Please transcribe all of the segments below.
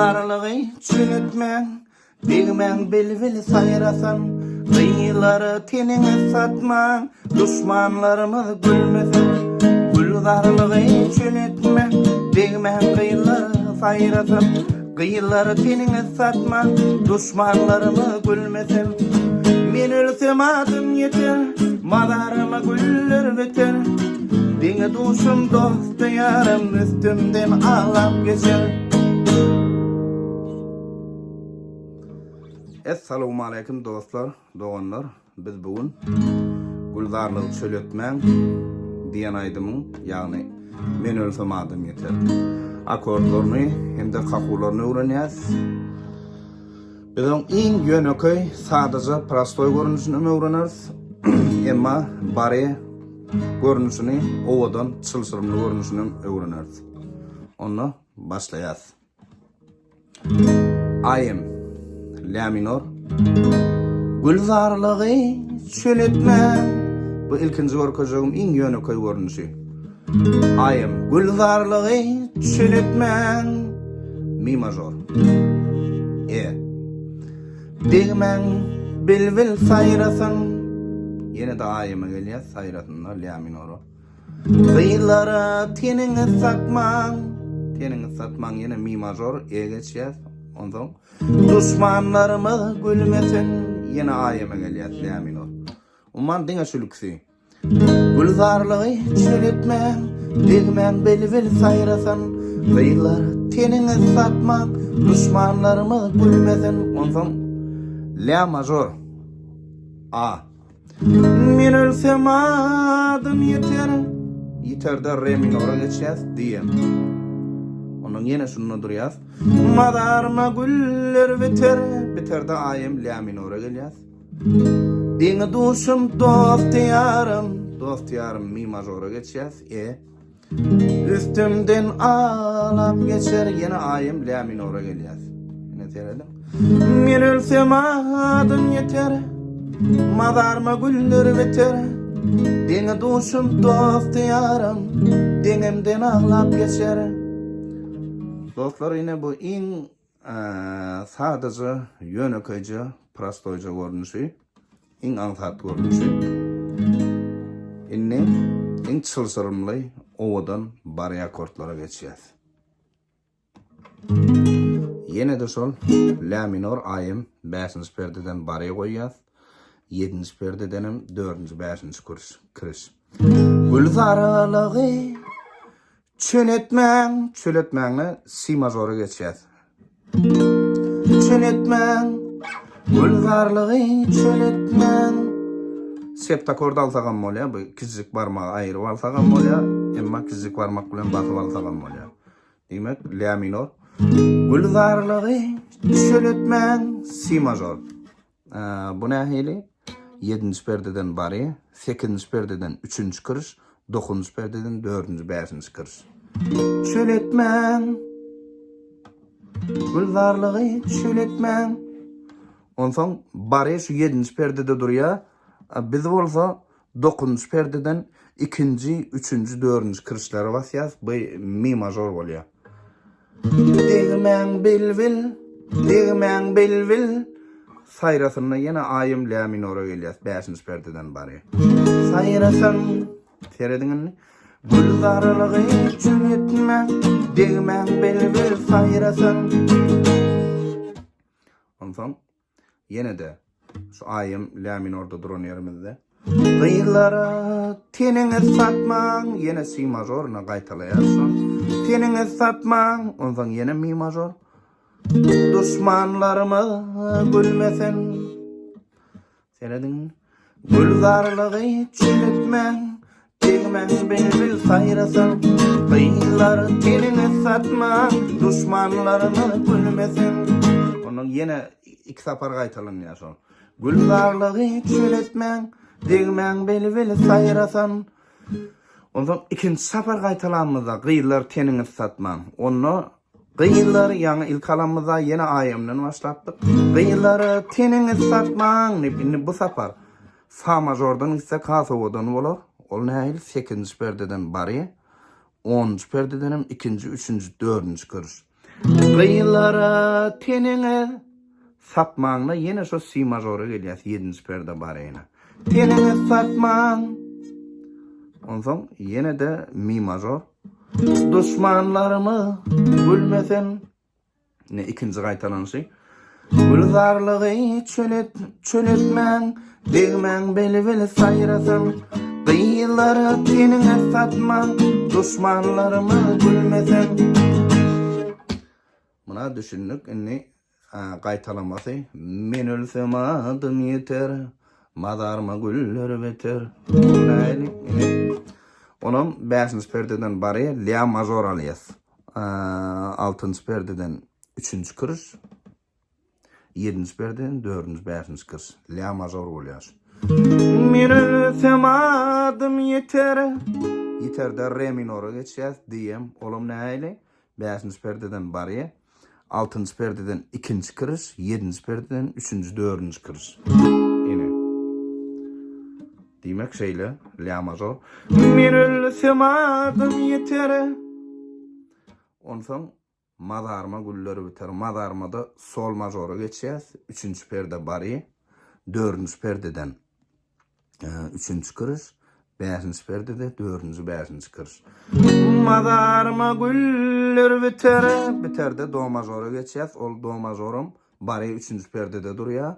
Gülzarlygy çöl etmäň, Degmäň bilbil saýrasyn, Gyzlary teniňe satmaň, Duşmanlarymyz gülmesin. Gülzarlygy çöl etmäň, Degmäň gyzlar saýrasyn, Gyzlary teniňe satmaň, Duşmanlarymyz gülmesin. Men ölsem adym ýeter, Mazaryma güller biter. Deňi-duşum, dost-ýarym Üstümden aglap geçer. Essalawmaleýkim dostlar, doganlar. Biz bu gün Gülzarlygy çöl etmäň diýen aýdymyň, ýagny Men ölsem adym ýeter akordlaryny hem-de kakuwlaryny öwrenýäs. Biz oň iň ýönekeý, sadaja, prostoý görnüşini hem öwreneris. Emma bary görnüşini, owadan, çylşyrymly görnüşini hem öwreneris. Onda başlaýas. Aýym, la minor. Gülzarlygy çöl etme. Bu ilkinji görkezjegim iň ýönekeý görnüşi. Aýym, gülzarlygy çöl etmäň. Mi mažor. E. Degmäň, bilbil saýrasyn. Ýene-de aýyma gelýär, saýrasynda la minora. Gyzlara teniňi satmaň. Teniňi satmaň ýene mi mažor E geçýär. Onsoň duşmanlarymyz gülmesin. Ýene aýyma gelýär, la minor. Umuman diňe şu ikisi. Gülzarlygy çöl etmäň, degmäň bilbil saýrasyn. Gyzlar teniňi satmaň, duşmanlarymyz gülmesin. Onsoň la mažor A. Men ölsem adym ýiter. Ýiterde re minora geçýäs, D. Ondan ýene şunda durýas. Mazaryma güller biter. Biterde A hem la minora gelýäs. Deňi-duşum, dost-ýarym, Dost-ýarym mi mažora geçýäs, E. Üstümden aglap geçer, ýene A hem la minora gelýäs. Ine serediň. Men ölsem adym ýeter, Mazaryma güller biter. Deňi-duşum, dost-ýarym, Deňimden aglap geçer. Dostlar, ine bu iň Sadaja, ýönekeýje, prostoýja görnüşi. Iň aňsat görnüşi. Indi iň çylşyrymly, owadan bari akkordlara geçýäs. Ýene-de şol la minor AM bäşinji perdeden bari goýýas. Ýedinji perdedenem dördünji, bäşinji kürş, kiriş. Gülzaralygy Çöl etmäň, çöl etmäňde si mažora geçýäs. Çöl etmäň, gülzarlygy çöl etmäň. Septakord alsagam bolýar, bu kiçijik barmagy aýryp alsagam bolýar, emma kiçijik barmak bilen basyp alsagam bolýar. Diýmek, la minor. Gülzarlygy çöl etmäň, si mažor. Bu nähili? Ýedinji perdeden bary, sekizinji perdeden üçünji kiriş, dokuzynjy perdeden dördünji, bäşinji kiriş. Çöl etmäň, gülzarlygy çöl etmäň. Onsoň bary şu ýedinji perdede durýar. Biz bolsa dokuzynjy perdeden ikinji, üçünji, dördünji kirişleri basýarys. Bu mi mažor bolýar. Degmäň bilbil, degmäň bilbil Saýrasynda ýene aýym lä minora gelýär, bäşinji perdeden bary. Saýrasyn, serediň indi. Gülzarlygy çöl etme, degmäň bilbil saýrasyn. Onsoň Ýene-de şu aýym la minorda duran ýerimizde. Gyzlara teniňiz satmaň, ýene si mažoryna gaýtalaýarys şony. Teniňiz satmaň, onsoň ýene mi mažor. Duşmanlarymyz gülmesin. Serediň. Gülzarlygy çöl etmäň, Degmäň bilbil saýrasyn. Gyzlar teniňi satmaň, Duşmanlaryňyz gülmesin. Ondan ýene iki sapar gaýtalanýar şol. Gülzarlygy çöl etmäň, Degmäň bilbil saýrasyn. Onsoň ikinji sapar gaýtalanymyzda gyzlar teniňi satmaň. Onda Gyzlar ýaňy ilk alanymyzda ýene AYM-den başlapdyk. Gyzlar teniňi satmaň diýip indi bu sapar Fa mažordan gitsek has owadan bolar. Ol nähili sekizinji perdeden bary, onunjy perdedenem ikinji, üçünji, dördünji kiriş. Gyzlara teniňi satmaňda ýene şo si mažora gelýäs ýedinji perde baryna. Teniňi satmaň. Onsoň ýene-de mi mažor. Duşmanlarymy gülmesen. Ine ikinji gaýtalanyşy. Gülzarlygy çöl et, çöl etmäň, degmäň bilbil saýrasyn. Gyzlara teniňi satmaň, duşmanlarymyz gülmesin. Muna düşündik indi gaýtalamasy. Men ölsem adym ýeter, mazaryma güller biter. Näli? Ine. Onam bäşinji perdeden barýar, lýa mažor alýas. Altynjy perdeden üçünji kiriş, ýedinji perdeden dördünji, bäşinji kiriş. Lýa mažor bolýar. Men ölsem adym ýeter. Ýeterde re minora geçýäs, diýem, olam nähili? Bäşinji perdeden barýa. Altynjy perdeden ikinji kiriş, ýedinji perdeden üçünji, dördünji kiriş. Ine. Diýmek şeýle, lýa mažor. Men ölsem adym ýeter. Onsoň mazaryma güller biter. Mazaryma-da sol mažora geçýäs. Üçünji perde bary, dördünji perdeden Üçünji kiriş, bäşinji perdede dördünji, bäşinji kiriş. Mazaryma güller biter. Biterde do mažora geçýäs. Ol do mažoram bary üçünji perdede durýar.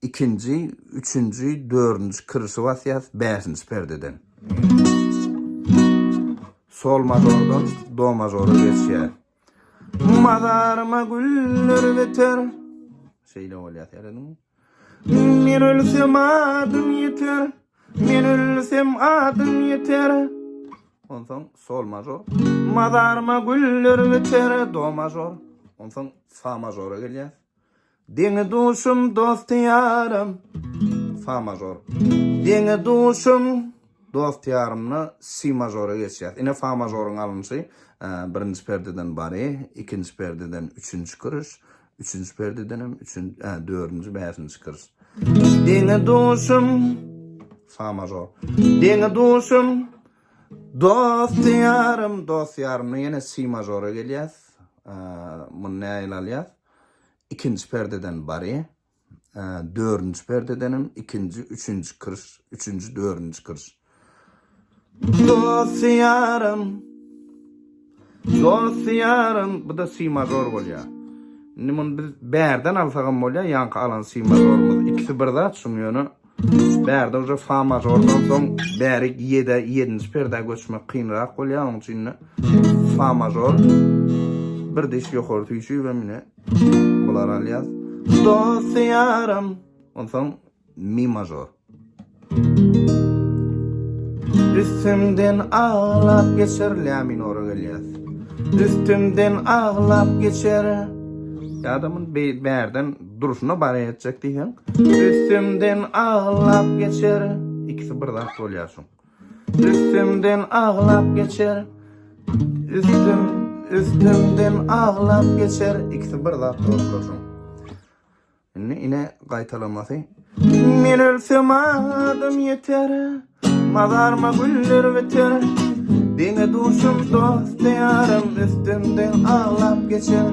Ikinji, üçünji, dördünji kirişi basýas bäşinji perdeden. Sol mažordan do mažora geçýär. Mazaryma güller biter. Şeýle bolýar serediň. Men ölsem adym ýeter, Men ölsem adym ýeter. Onsoň sol mažor. Mazaryma güller biter, do mažor. Onsoň fa mažora gelýär. Deňi duşum dost ýarym. Fa mažor. Deňi duşum dost ýarymna si mažora geçýär. Ine fa mažoryň alynşy. Birinji perdeden bary, ikinji perdeden üçünji kiriş, Üçünji perdedenem üçün, hä, dördünji, bäşinji kiriş. Deňi duşum, fa mažor. Deňi duşum, dost ýarym, dost ýarymda ýene si mažora gelýäs. Muny nähili alýas? Ikinji perdeden bary, dördünji perdedenem ikinji, üçünji kiriş, üçünji, dördünji kiriş. Dost ýarym, dost ýarym, bu da si mažor bolýar. Indi muny biz bärden alsagam bolýar, ýaňky alan si mažorymyz. Ikisi bir zat şuň ýöne bärde uje fa mažordan soň bäri ýedä, ýedinji perdä göçmek kynrak bolýar, onuň üçin indi fa mažor bir diş ýokary süýşübem ine bulary alýas. Dost ýarym, onsoň Mi mažor. Üstümden aglap geçer Lä minora gelýäs. Üstümden aglap geçer. Ýa-da muny bärden durşuna bara etjek diýseň. Üstümden aglap geçer. Ikisi bir zat bolýar şuň. Üstümden aglap geçer. Üstüm üstümden aglap geçer. Ikisi bir zat dostlar şuň. Indi ine gaýtalamasy. Men ölsem adym ýeter, Mazaryma güller biter. Deňe duşum dost ýarym üstümden aglap geçer.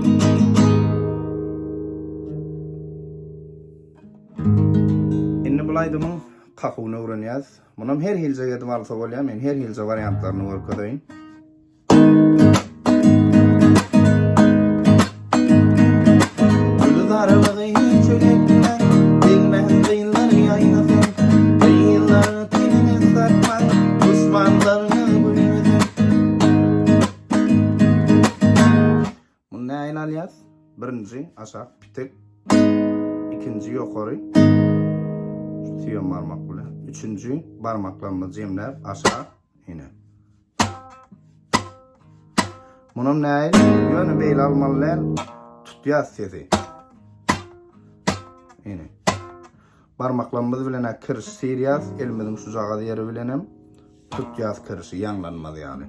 Indi bul aýdymyň kakuwyny öwrenýäs. Munam her hiljek edip alsa bolýar. Men her hilje wariantlaryny görkezeýin. Gülzarlygy çöl etme, degme gyzlar ýaýnasyn. Gyzlar teniňi satma, duşmanlaryňa gülmesin. Muny nähili alýas? Birinji aşak pitik, ikinji ýokary şu süýem barmak bilen, üçünji barmaklarymyzy jemläp aşak ine. Munam näil? Ýöne beýle almaly däl. Tutýas sesi. Ine. Barmaklarymyz bilen kiriş syrýas, elimiziň şujagaz ýeri bilenem tutýas kirişi ýaňlanmaz ýaly.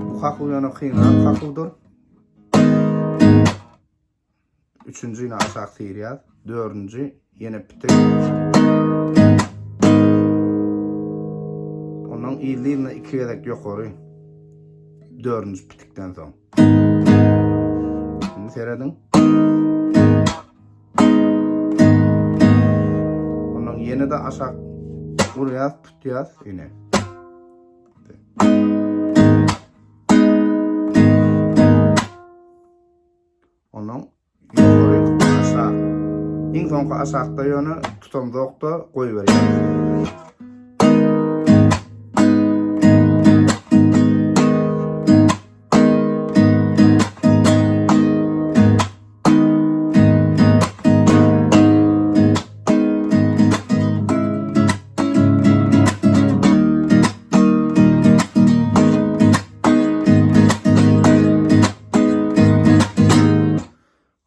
Bu kakuw ýöne kynrak kakuwdyr. Üçünji ýene aşak syrýas. Dördünji ýene pitik. Ondan yzly-yzyna iki gezek ýokary. Dördünji pitikden soň. Şimdi serediň. Ondan ýene de aşak urýas, tutýas ýene. Ondan ýokary aşak. Iň soňky aşakda ýöne tutamzokda goýberýär.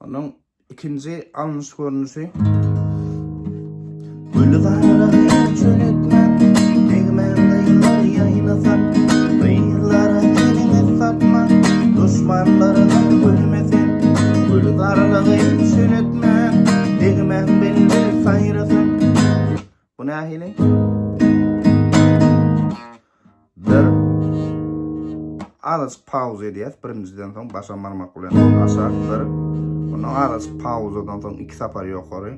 Onuň ikinji alnyş görnüşi Gülzara çöletmän, degmän gyzlar ýaýnasan, Gyzlara teniňi satma, duşmanlaryňa gülme sen. Gülzarlygy çöletmän, degmän bilbil saýrasyn. Bu nähili? Bir azajyk pauza edýäs. Birinjiden soň başa barmak bilen aşak bir. Ondan azajyk pauzadan soň iki sapar ýokary.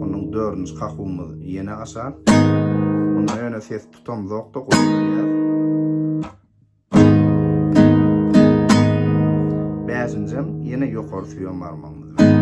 Ondan dördünji kakuwymyz ýene aşak. Onda ýöne ses tutamzok-da goýberýäs. Bäşinjem ýene ýokary süýem barmagymyz bilen.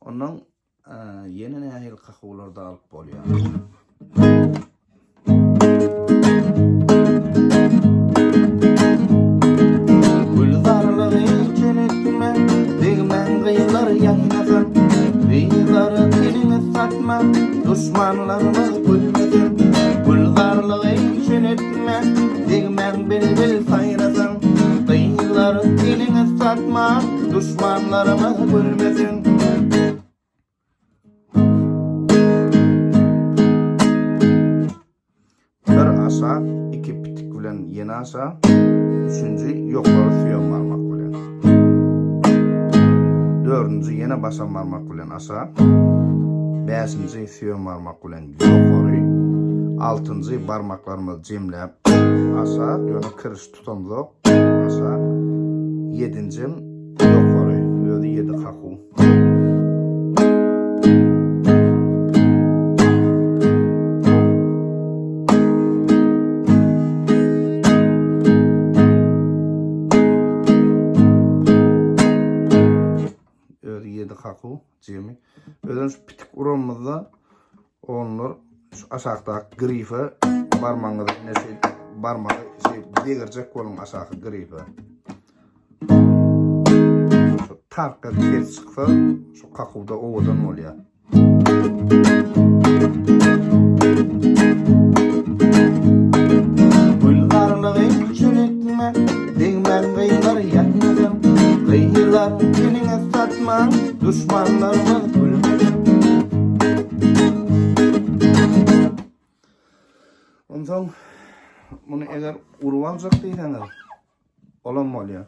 Ondan Ýene nähili kakuwlarda alyp bolýar? Gülzarlygy üçin etme, degmän gyzlar ýaýnasyn. Gyzlary teniňi satma, duşmanlarymyz gülmesin. Gülzarlygy üçin etme, degmän bilbil saýrasyn. Gyzlary teniňi satma, duşmanlarymyz gülmesin. Bir aşak, iki pitik bilen ýene aşak, üçünji ýokary süýem barmak bilen. Dördünji ýene başam barmak bilen aşak, bäşinji süýem barmak bilen ýokary, altynjy barmaklarymyzy jemläp aşak, ýöne kiriş tutamzok, aşak, ýedinjem ýokary, özi ýedi kakuw. Özi ýedi kakuw jemi. Özem şu pitik uranymyzda onlar şu aşakdaky grife barmagyňyzy ine şeý barmagy şeý degirjek boluň aşaky grife. Şu tark edip ses çyksa şu kakuwda owadan bolýar. Gülzarlygy üçin etme, degmän gyzlar ýatmasyn. Gyzlar teniňi satmaň, duşmanlarymyz gülmesin. Onsoň muny eger urup aljak diýseňiz, Olam bolýar.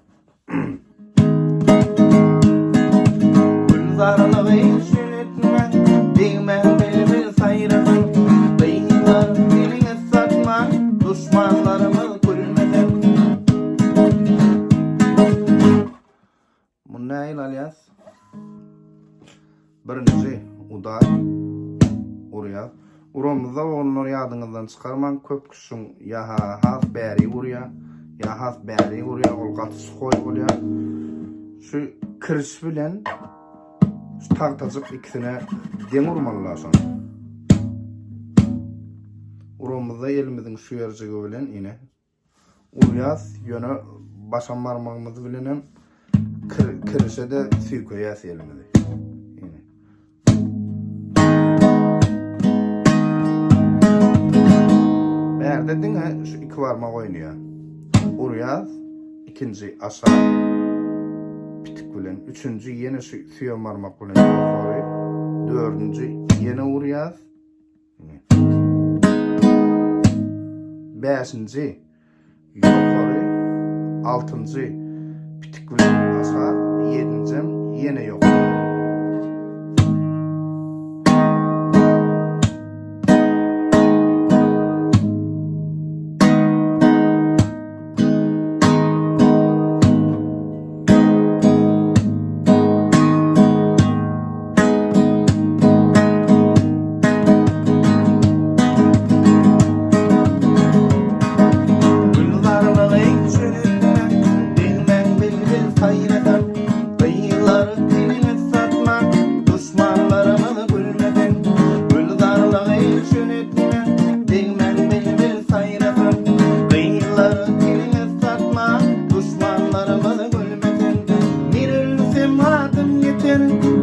Gülzarlygy üçin etme, degmän bilbil saýrasyn. Gyzlar diliňi satma, duşmanlarymyz gülmesin. Muny nähili alýas? Birinji udar urýas. Uramyzda oglanlar ýadyňyzdan çykarmaň, köp kişiň ýa-ha has bäri urýar, ýa has bäri urýar, ol gaty suhoý bolýar. Şu kiriş bilen şu tagtajyk ikisine deň urmalylar şony. Uramyzda elimiziň şu ýerjigi bilen ine Urýas, ýöne başam barmagymyz bilenem Kirişe-de süýkeýäs elimizi. Ine. Bärde diňe şu iki barmak oýnaýar. Urýas, ikinji aşak pitik bilen, üçünji ýene şu süýem barmak bilen ýokary, dördünji ýene urýas. Bäşinji ýokary, altynjy pitik bilen aşak, ýedinjem ýene ýokary. Gülzarlygy çürütme, degmäň bilbil saýrasyn, Gyzlar teniňi satma, duşmanlarymyz gülmesin. Gülzarlygy çürütme, degmäň bilbil saýrasyn, Gyzlar teniňi satma, duşmanlarymyz gülmesin. Men ölsem adym ýeter,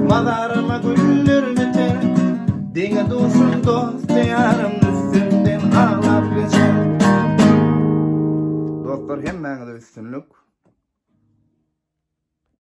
mazaryma güller biter, Deňe duşum dost-ýarym.